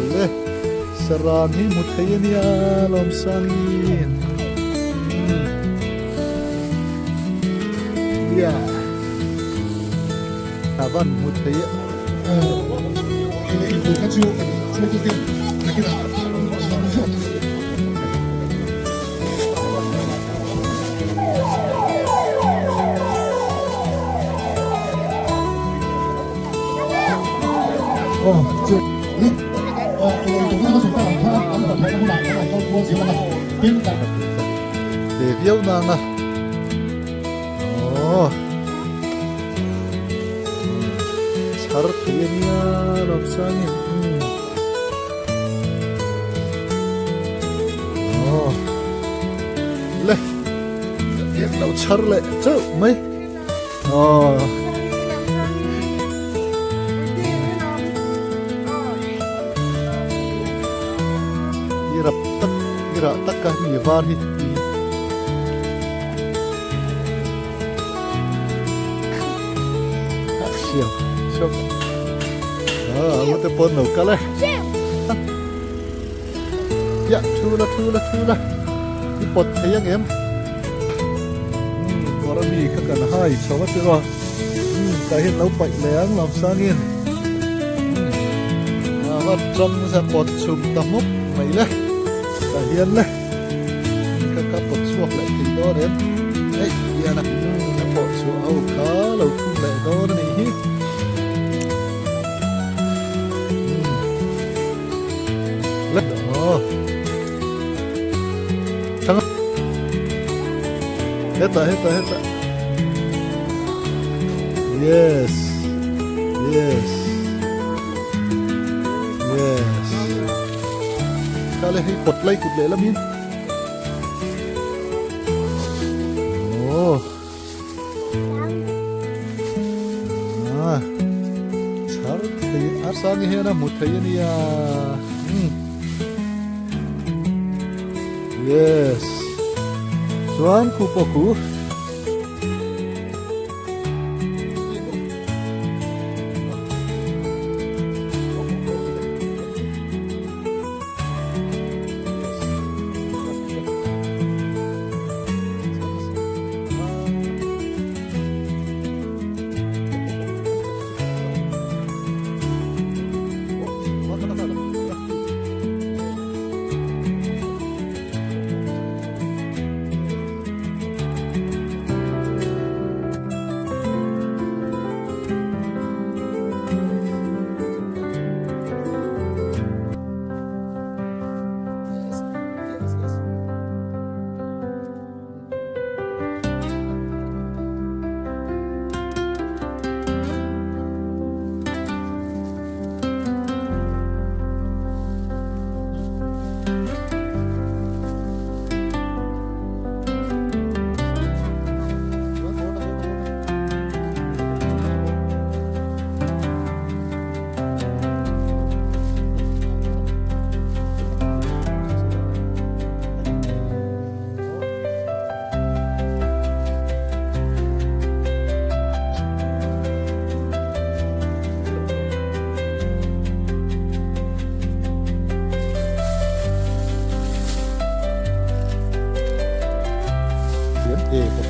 Le sarang hi hmu thei a nia Lawmsangin. Yeah. A van hmu thei a. Ve viau nang a. Aww. Chhar thei a nia Lawmsangin. Aww. Le. Em lo chhar leh chauh mai. Aww. I rap tak i rah tak a mi var hi. Siam siam ah ang te pawn lo kal e ya thu la thu la thu la i pot thei ang em kawr a mi kha kan hai chho a tiraw tah hian lo paih leh ang lam sangin a va tang sa pot chhum ta hmawk mai le tah hian le. Ka ka pawt chhuak leh thei dawn em? Hei hian a a pawh chhuah ho kha lo thum leh dawn a nih hi. Le aw. Thang. Heta heta heta. Yes. Yes. Yes. Kha le hei pawt lai kut leh lamin. Aw. Ah. Chhar thei a sang hian a hmu thei a nia. Hmm. Yes. Chuan khu pawh khu.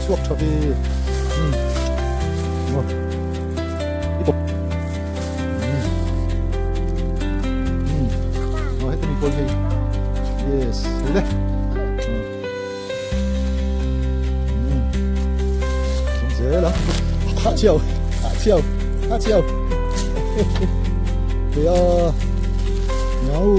Chhuak tha ve Yes, le. Dễ lắm. Hạ chiều, hạ chiều, hạ chiều. Thì nhau.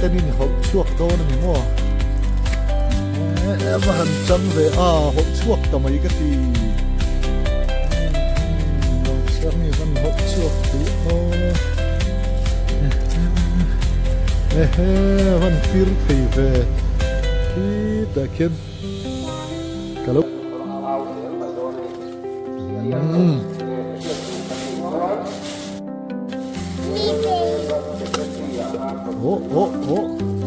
ten in hawlh chhuak dawn a ni maw? Eeh va han chang ve a, hawlh chhuak ta mai ka ti. Lo chhiar mi van hawlh chhuak duh aw. Ehe van fir thei ve khitah khian ka lo. Oh oh oh.